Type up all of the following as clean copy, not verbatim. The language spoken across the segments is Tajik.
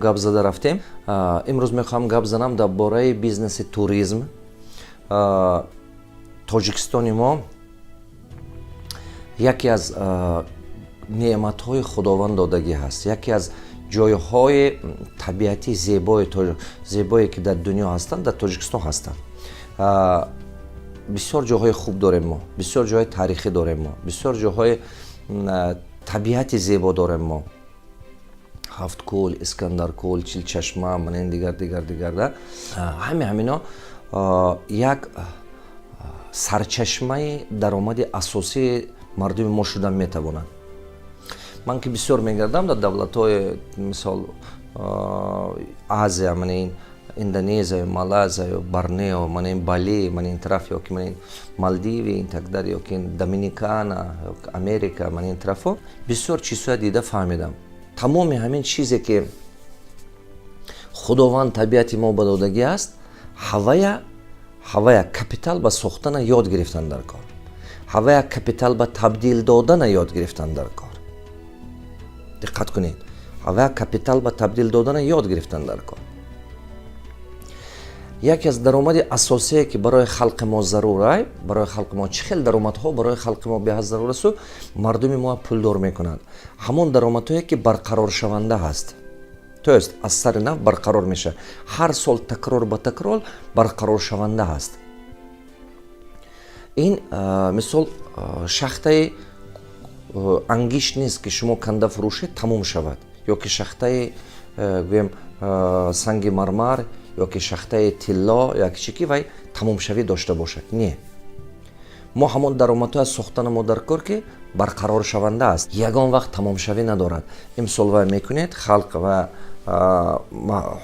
Гап зада рафтем. Имрӯз мехоҳам гап занам дар бораи бизнеси туризм. Тоҷикистони мо яке аз неъматҳои Худованд додагӣ ҳаст, яке аз ҷойҳои табиатии зебое, ки дар дунё ҳастанд, дар Тоҷикистон ҳастанд. Бисёр ҷойҳои хуб дорем мо, бисёр ҷойҳои таърихӣ дорем мо, бисёр ҷойҳои табиати зебо дорем мо: Ҳафткӯл, Искандаркӯл, Чилчашма, мана ин, дигар, дигар, дигар. Да, ҳами ҳамино як сарчашмаи даромади асосии мардуми мо шудан метавонанд. Ман ки бисёр мегардам дар давлатҳои, мисол, Азия, мана ин Индонезия, Малайзия, Борнео, мана ин Бали, мана ин тараф, ёки мана ин Малдиви, ин так далее, ёки Доминикана, Америка, мана ин тарафҳо, бисёр чизҳоя дида фаҳмидам. Тамоми ҳамин чизе, ки Худованд табиати мо ба додагӣ аст, ҳавая капитал ба сохтана ёд гирифтан дар кор, ҳавая капитал ба табдил додана ёд гирифтан дар кор. Диққат кунед, ҳавая капитал ба табдил додана ёд гирифтан дар кор. Яке аз даромади асосие, ки барои халқи мо зарурай, барои халқи мо чӣ хел даромадҳо барои халқи мо беҳад зарур асту мардуми мо пулдор мекунад, ҳамон даромадҳое, ки барқароршаванда ҳаст, то есть аз сари нав барқарор мешавад, ҳар сол такрор ба такрор барқароршаванда ҳаст. Ин, мисол, шахтаи ангишт нест, ки шумо канда фурӯшед, тамом шавад, ё ки шахтаи, гӯем, санги мармар, ё ки шахтаи тилло, як чи, ки вай тамомшавӣ дошта бошад. Не, мо ҳамон даромадҳоя сохтана мо дар кор, ки барқароршаванда аст, ягон вақт тамомшавӣ надорад. Имсол вай мекунед, халқ ва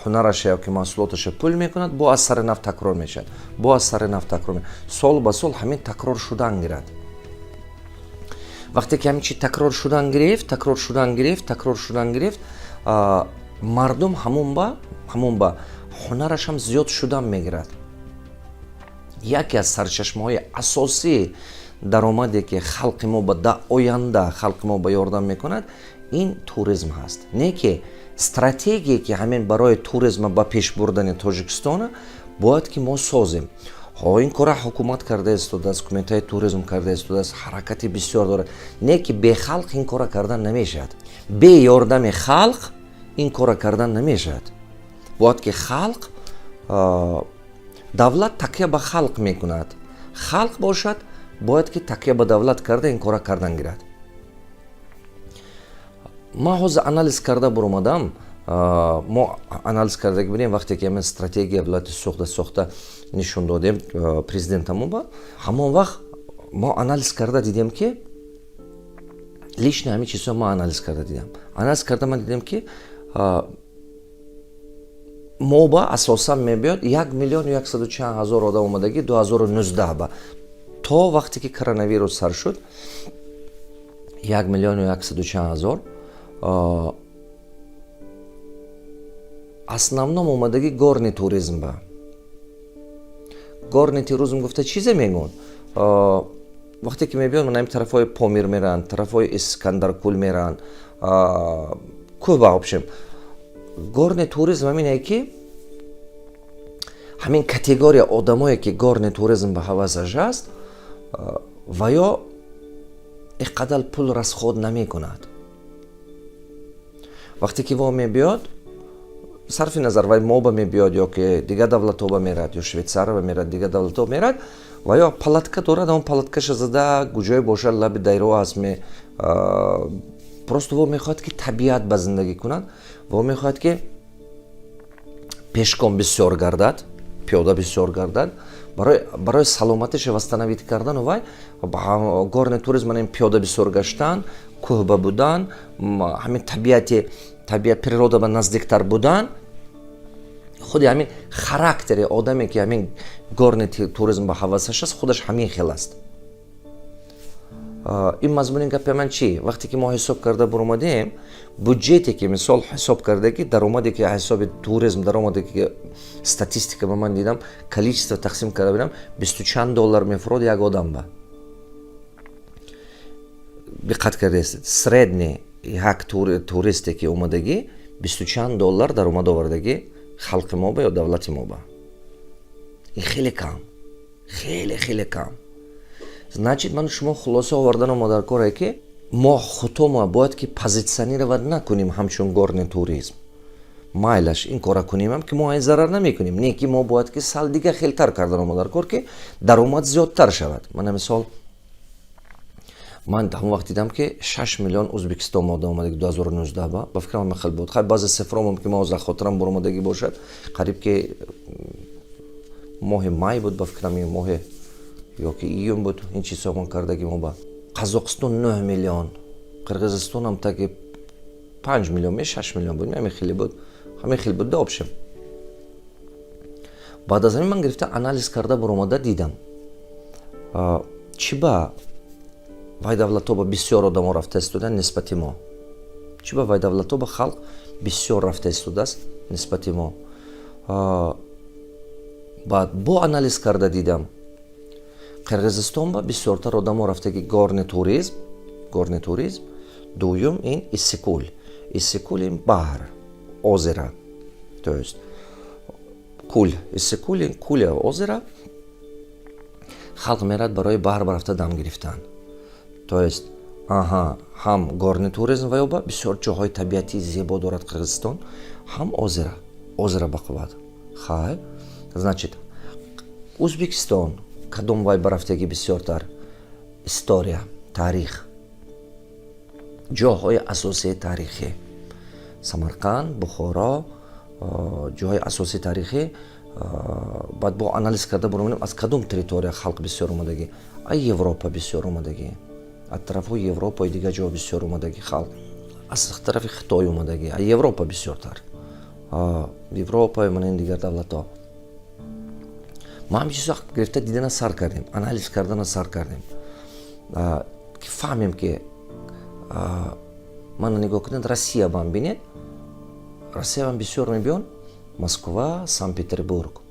ҳунараша ёки маҳсулоташа пул мекунад, бо аз сари нав такрор мешавад, бо аз сари нав такрор, сол ба сол ҳамин такрор шудан гирад. Вақте ки ҳамин чи такрор шудан гирифт, такрор шудан гирифт, такрор шудан гирифт, мардум ҳамон ба ҳунарашам зиёд шудан мегирад. Яке аз сарчашмаҳои асосии даромаде, ки халқи мо ба да оянда халқи мо ба ёрдам мекунад, ин туризм ҳаст. Не ки стратегие, ки ҳамин барои туризма ба пеш бурдани Тоҷикистона бояд ки мо созем. Ҳо, ин кора ҳукумат карда истодааст, кумитаи туризм карда истодааст, ҳаракати бисёр дорад. Не ки бехалқ ин кора кардан намешавад, бе ёрдами халқ ин кора кардан намешавад. Бояд ки халқ, давлат такя ба халқ мекунад, халқ бошад, бояд ки такя ба давлат карда ин кора кардан гирад. Ман ҳозир анализ карда буромадам. Мо анализ карда будем, вақте ки ҳамин стратегия вилояти Суғда сохта нишон додем президентамон ба, ҳамон вақт мо анализ карда дидем, ки лично ҳамин чизҳо ман анализ карда дидам. Анализ карда ман дидем, ки мо ба асосан мебиёд 1 миллиону 1-у чанд ҳазор одам омадагӣ 2019 ба, то вақте ки коронавирус сар шуд, 1 миллиону 1-у чанд ҳазор. Основном омадагӣ горный туризм ба. Горный туризм гуфта чизе мегӯн? Вақте ки мебиён, мана тарафҳои Помир меранд, тарафҳои Искандаркул меранд, кӯҳ ба. Общем, горный туризм ҳамине, ки ҳамин категория одамое, ки горный туризм ба ҳавасаш аст, ва ё ин қадар пул расход намекунад. Вақте ки во мебиёд, сарфи назар вай моба мебиёд ё ки дигар давлатҳо мерад, ё Швейцария мерад, дигар давлатҳо мерад, ва ё палатка дорад, он палаткаша зада, куҷое бошад, лаби дайро аст, просто во мехоҳад, ки табиат ба зиндагӣ кунад, во мехоҳад, ки пешком бисёр гардад, пиёда бисёр гардад, барои саломатиша восстановить кардану. Вай горный туризм ин пиёда бисёр гаштан, кӯҳба будан, ҳамин табиати, табиат, природа ба наздиктар будан. Худи ҳамин характери одаме, ки ҳамин горный туризм ба ҳавасаш аст, худаш ҳамин хел аст. Ин мазмуни гапи ман чӣ? Вақте ки мо ҳисоб карда буромадем, буҷете ки, мисол, ҳисоб карда, ки даромаде, ки ҳисоби туризм даромаде, ки статистика ба ман дидам, количество тақсим карда бинам, бисту чанд доллар мефурод як одам ба. Диққат кардаестед, средний як туристе, ки омадагӣ, Бисту чанд доллар даромад овардагӣ халқи мо ба ё давлати мо ба. Ин хеле кам, хеле, хеле кам. Значит, ману шумо хулоса овардан омодаркоре, ки мо худомо бояд ки позиционировать накунем ҳамчун горный туризм. Майлаш, ин кора кунемам, ки мо айн зарар намекунем, не ки мо бояд ки сал дига хелтар кардан омодаркор, ки даромад зиёдтар шавад. Мана, мисол, ман ҳамон вақт дидам, ки 6 миллион Ӯзбекистон одам омадаги 2019 ба фикрам хел буд. Хай, баъзе цифро мумкин ма ҳозир хотирам буромадагӣ бошад. Қариб ки моҳи май буд, ба фикрам, моҳи ёки июн буд, ин чизҳо мон кардаги мо ба. Қазоқистон 9 миллион, Қирғизистонам таги 5 миллион ме 6 миллион буд, ҳамин хеле буд, ҳамин хел буд да общем. Баъд аз ҳамин ман гирифта, анализ карда буромада дидам, чӣ ба вай давлатҳо ба бисёр одамо рафта истодаанд нисбати мо, чӣ ба вай давлатҳо ба халқ бисёр рафта истодааст нисбати мо. Баъд бо анализ карда дидам, Қирғизистон ба бисёртар одамо рафтаги горный туризм, горный туризм. Дуюм ин Иссикул. Иссикул ин баҳр, озеро, то есть кул. Иссикул ин куля, озеро. Халқ мерад барои баҳр рафта дам гирифтан. То есть, аҳа, ҳам горный туризм ва ёба бисёр ҷоҳои табиатии зебо дорад Қирғизистон, ҳам озеро, озеро бақувват. Хай, значит, Ӯзбекистон кадом вай барафтагӣ бисёртар? История, таърих, ҷоҳои асосии таърихӣ: Самарқанд, Бухоро, ҷоҳои асосии таърихӣ. Баъд бо анализ карда буромадем, аз кадом территория халқ бисёр омадагӣ. А Европа бисёр омадагӣ, аз тарафҳои Европаи дигар ҷо бисёр омадагӣ халқ, аз тарафи Хитой омадагӣ, а Европа бисёртар, Европа, мана ин дигар давлатҳо. Ма ҳамин чизо гирифта, дидана сар кардем, анализ кардана сар кардем, ки фаҳмем, ки мана, нигоҳ кунед, Россия бам бинед, Россия бам бисёр мебиён. Москва, Санкт Петербург,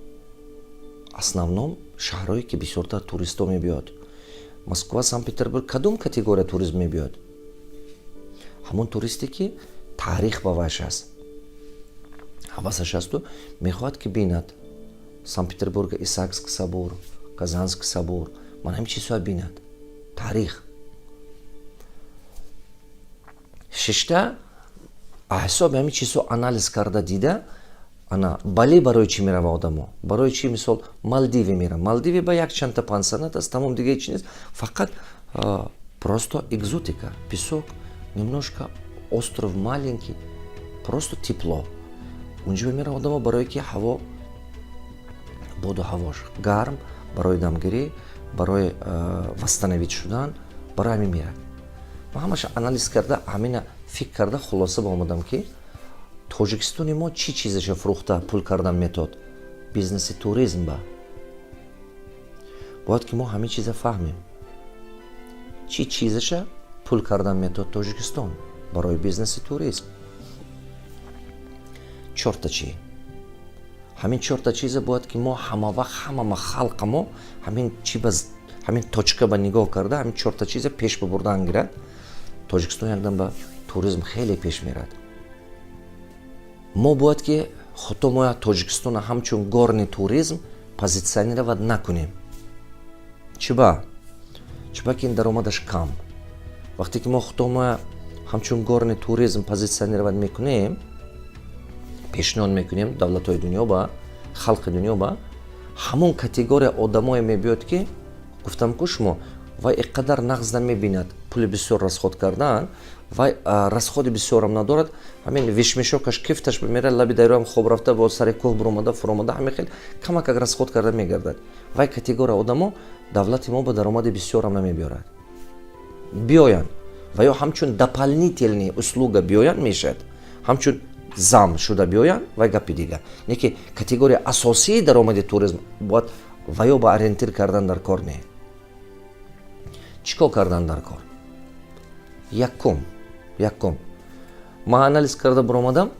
основном шаҳрҳое, ки бисёртар туристҳо мебиёд. Москва, Санкт Петербург кадом категория туризм мебиёд? Ҳамон туристе, ки таърих ба вайш аст, ҳавасаш асту мехоҳад, ки бинад Санкт Петербурга Исаакский собор, Казанский собор, ман ҳамин чизҳоя бинад, таърих. Шишта ҳисоби ҳамин чизҳо анализ карда дида, ана Бали барои чӣ мерава одамо? Барои чӣ, мисол, Малдиви мера? Малдиви ба якчандта пансионат аст, тамом, дига чи нест, фақат просто экзотика, песок немножко, остров маленький, просто тепло. Унҷо мера одамо, барое ки ҳаво, боду ҳавош гарм, барои дамгирӣ, барои восстановить шудан, барои ҳамин мерад. Ма ҳамаша анализ карда, ҳамина фикр карда, хулоса ба омадам, ки Тоҷикистони мо чӣ чизаша фурӯхта пул кардан метод? Бизнеси туризм ба. Бояд ки мо ҳамин чиза фаҳмем, чӣ чизаша пул кардан метод Тоҷикистон барои бизнеси туризм. Чорта чӣ? Ҳамин чорта чиза бояд ки мо ҳама вақт, ҳама халқа мо ҳамин чи ба ҳамин точка ба нигоҳ карда, ҳамин чорта чиза пеш бибурдан гирад, Тоҷикистон якдам ба туризм хеле пеш мерад. Мо бояд ки худто мо Тоҷикистона ҳамчун горный туризм позиционировать накунем. Чиба? Чиба ки ин даромадаш кам. Вақте ки мо худто мо ҳамчун горный туризм позиционировать мекунем, пешниҳод мекунем давлатҳои дунё ба, халқи дунё ба, ҳамон категория одамое мебиёд, ки гуфтам ку шумо, вай ин қадар нағз намебинад пули бисёр расход кардан, вай расходи бисёрам надорад. Ҳамин вещмешок аш, кифташ, мера лаби дарёам хоб рафта, бо сари кӯҳ буромада, фуромада, ҳамин хел камакак расход карда мегардад. Вай категория одамо давлати мо ба даромади бисёрам намебиёрад. Биёянд ва ё ҳамчун дополнительный услуга биёянд, мешавад, ҳамчун зам шуда биёянд, вай гапи дигар. Не ки категория асосии даромади туризм бояд ва ё ба ориентир кардан дар кор не. Чӣ кор кардан дар кор? Якум, ман анализ карда баромадам: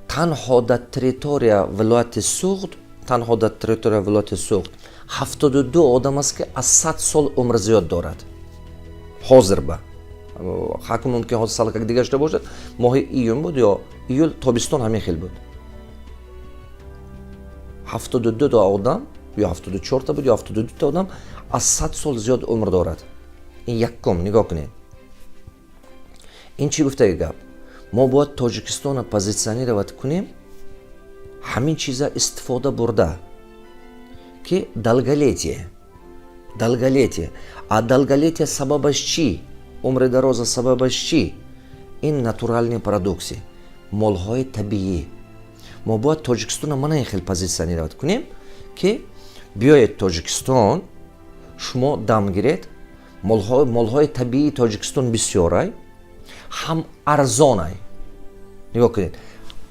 танҳо дар территория вилояти Суғд, танҳо дар территория вилояти Суғд 72 одам аст, ки аз 100 сол умр зиёд дорад. Ҳозир ба Ҳакм мумкин ҳозир салакак дигар шуда бошад. Моҳи июн буд ё июл, тобистон ҳамин хел буд. 72 та одам ё 74та буд, ё 72та одам аз 100 сол зиёд умр дорад. Ин якум. Нигоҳ кунед, ин чӣ гуфтаги гап? Мо бояд Тоҷикистонро позиционировать кунем, ҳамин чиза истифода бурда, ки долголетие, долголетие. А долголетие сабабаш чӣ? Умри дароза сабабаш чӣ? Ин натуральный продукция, молҳои табиӣ. Мо бояд Тоҷикистонро мана ин хел позиционировать кунем, ки биёед Тоҷикистон, шумо дам гиред, молҳои табиии Тоҷикистон бисёрай, ҳам арзонай. Нигоҳ кунед,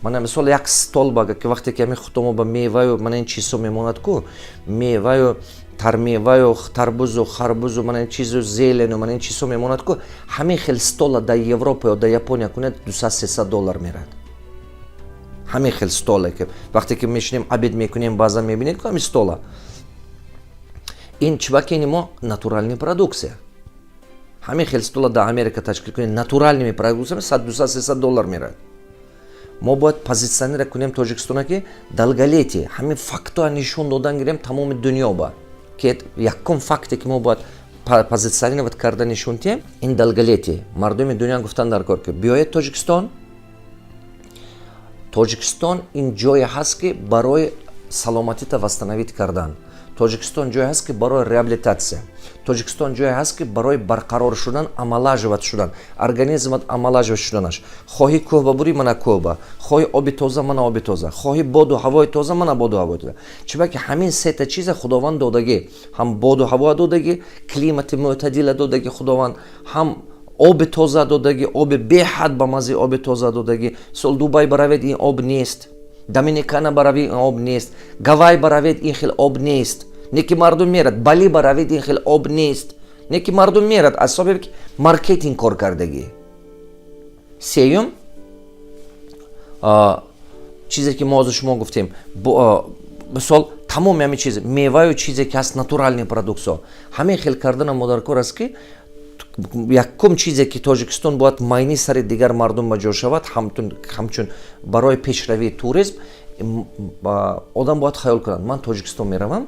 мана мисол, як стол бага ки вақте ки ҳамин хутомо ба меваю мана ин чизҳо мемонад ку, меваю тармеваю тарбузу харбузу, мана ин чизу, зелену, мана ин чизҳо мемонад ку, ҳамин хел стола дар Европа ё дар Япония кунед, 200-300 доллар мерад. Ҳамин хел столе ки вақте ки мешинем, обед мекунем, баъзан мебинед ку ҳамин стола. Ин чибаки ини мо натуральный продукция. Ҳамин хел стола дар Америка ташкил кунед, натуральными продукциями 100, 200, 300 доллар мерад. Мо бояд позиционировать кунем Тоҷикистона, ки долголетие. Ҳамин фактоа нишон додан гирем тамоми дунё ба, ки якум факте ки мо бояд позиционировать карда нишон диҳем, ин долголетие. Мардуми дунё гуфтан дар кор, ки биёед Тоҷикистон. Тоҷикистон ин ҷое ҳаст, ки барои саломатита восстановить кардан. Тоҷикистон ҷое ҳаст, ки барои реабилитатсия. Тоҷикистон ҷое ҳаст, ки барои барқарор шудан, омолаживать шудан, организмат омолаживать шуданаш. Хоҳӣ кӯҳ ба бурӣ, мана кӯҳ ба, хоҳӣ оби тоза, мана оби тоза, хоҳӣ боду ҳавои тоза, мана боду ҳавои тоза. Чиба ки ҳамин сета чиза Худованд додагӣ: ҳам боду ҳаво додагӣ, климати мӯътадила додагӣ Худованд, ҳам оби тоза додагӣ, оби беҳад ба маззаи оби тоза додагӣ. Сол Дубай баравед, ин об нест, Доминикана баравед, ин об нест, Гавай баравед, ин хел об нест, не ки мардум мерад. Бали баравед, ин хел об нест, не ки мардум мерад, аз сабаби ки маркетинг кор кардагӣ. Сеюм чизе ки мо ҳозир шумо гуфтем, мисол, тамоми ҳамин чиз, меваю чизе ки ҳаст, натуральный продукция, ҳамин хел кардана мо дар кор аст, ки якум чизе ки Тоҷикистон бояд майни сари дигар мардум ба ҷо шавад, ҳамчун барои пешравии туризм, одам бояд хаёл кунад: ман Тоҷикистон меравам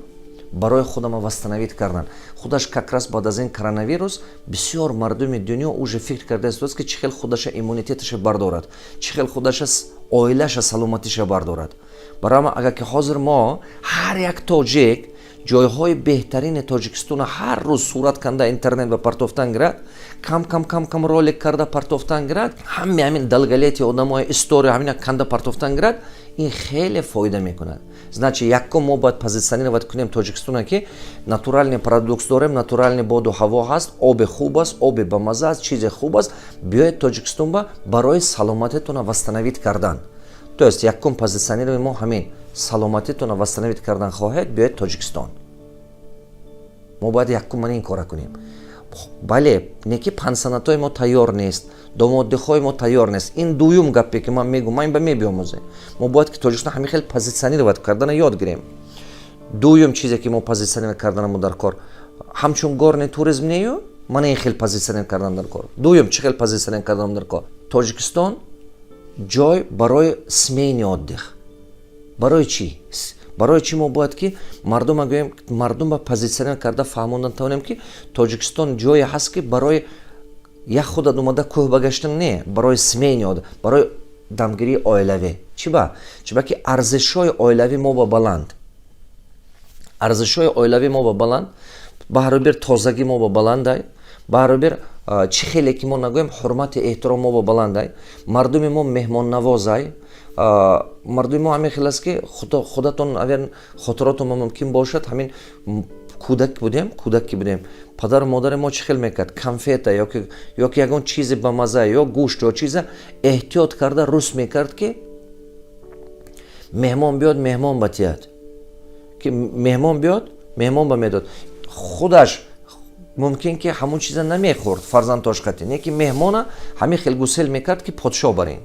барои худама восстановить кардан. Худаш как раз баъд аз ин коронавирус бисёр мардуми дунё уже фикр карда истодааст, ки чӣ хел худаша иммунитеташа бардорад, чӣ хел худаша, оилаша саломатиша бардорад. Барои агар ки ҳозир мо ҳар як тоҷик ҷойҳои беҳтарини Тоҷикистона ҳар рӯз сурат канда интернет ба партофтан гирад, кам кам кам кам ролик карда партофтан гирад, ҳами ҳамин долголетие одамои история ҳамина канда партофтан гирад, ин хеле фоида мекунад. Значит, якум мо бояд позиционировать кунем Тоҷикистона, ки натуральный продукт дорем, натуральный боду ҳаво ҳаст, оби хуб аст, оби бамаза аст, чизе хуб аст. Биёед Тоҷикистон ба барои саломатитона восстановить кардан. То есть якум позиционирование мо ҳамин: саломатитона восстановить кардан хоҳед, биёед Тоҷикистон. Мо бояд якум мана ин кора кунем. Бале, не ки пансионатҳои мо тайёр нест, доми отдыхҳои мо тайёр нест. Ин дуюм гапе ки ман мегӯм, ман ин ба мебиомӯзем. Мо бояд ки Тоҷикистон ҳамин хел позиционировать кардана ёд гирем. Дуюм чизе ки мо позиционировать карданамо дар кор, ҳамчун горный туризм нею, мана ин хел позиционировать кардан дар кор. Дуюм, чӣ хел позиционировать кардан дар кор? Тоҷикистон ҷой барои семейный отдых. Барои чӣ? Барои чӣ мо бояд ки мардума гӯем, мардумба позиционировать карда фаҳмондан тавонем, ки Тоҷикистон ҷое ҳаст, ки барои як худат омада кӯҳ ба гаштан не, барои семейный отдых, барои дамгирии оилавӣ. Чӣ ба? Чӣ ба ки арзишҳои оилавӣ мо ба баланд, арзишҳои оилавӣ мо ба баланд, баҳрубир тозагӣ мо ба баландай, баҳрубир чӣ хеле ки мо нагӯем, ҳурмати эҳтиром мо ба баландай, мардуми мо меҳмоннавозай. Мардуми мо ҳамин хел аст, ки худатон агар хотиротон мумкин бошад, ҳамин кӯдак будем, кӯдак ки будем, падару модари мо чӣ хел мекард? Конфета ёки ягон чизе ба маза, ё гӯшт, ё чиза эҳтиёт карда рус мекард, ки меҳмон биёд, меҳмон ба тиҳад, ки меҳмон биёд, меҳмон ба медод. Худаш мумкин ки ҳамон чиза намехӯрд, фарзандтош қати не ки меҳмона ҳамин хел гусел мекард, ки подшоҳ барин.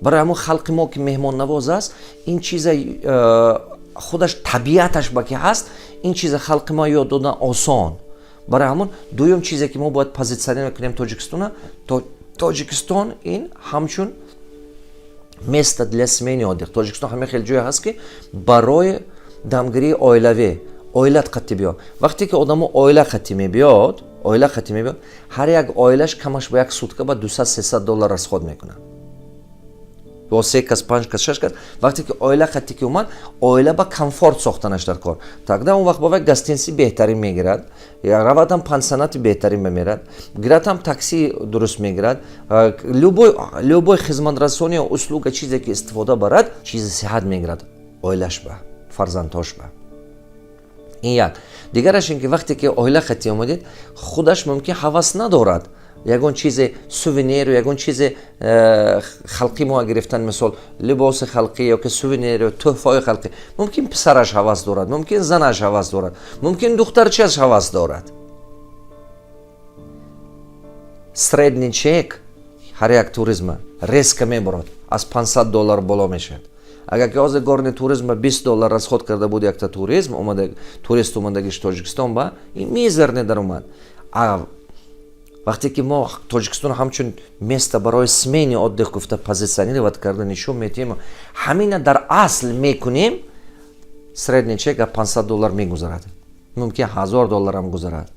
Барои ҳамон халқи мо ки меҳмоннавоз аст, ин чиза. Худаш табиаташ ба ки ҳаст, ин чиза халқи мо ёд додан осон. Барои ҳамон дуюм чизе, ки мо бояд позиционировать кунем Тоҷикистона, Тоҷикистон ин ҳамчун место для семейный отдых. Тоҷикистон ҳамин хел ҷое ҳаст, ки барои дамгирии оилавӣ, оилат қатӣ биё. Вақте ки одамо оила қатӣ мебиёд, оила қатӣ мебиёд, ҳар як оилаш камаш ба як сутка ба 200-300 доллар расход мекунад, ё се кас, панҷ кас, шаш кас. Вақте ки оила қатӣ ки омад, оила ба комфорт сохтанаш дар кор. Тогда он вақт бова гостиница беҳтарин мегирад, равадам пансионати беҳтарин мемерад, гиратам такси дуруст мегирад, любой хизматрасони, услуга, чизе ки истифода барад, чизи сиҳат мегирад оилаш ба, фарзандҳош ба. Ин як. Дигараш ин ки вақте ки оила қатӣ омадед, худаш мумкин ҳавас надорад ягон чизе, сувениру ягон чизе халқи мо гирифтан, мисол, либоси халқӣ ёки сувениру тӯҳфаҳои халқӣ. Мумкин писараш ҳавас дорад, мумкин занаш ҳавас дорад, мумкин духтарчааш ҳавас дорад. Средний чек ҳар як туризма резко мебурад, аз 500 доллар боло мешавад. Агар ки ҳозир горный туризм ба 20 доллар расход карда буд якта туризм омада, турист омадагиш Тоҷикистон ба, ин мизерный даромад. Вақте ки мо Тоҷикистон ҳамчун место барои семейный отдых гуфта позиционировать карда нишон медиҳем, ҳамина дар асл мекунем, средний чек 500 доллар мегузарад, мумкин 1000 долларам гузарад.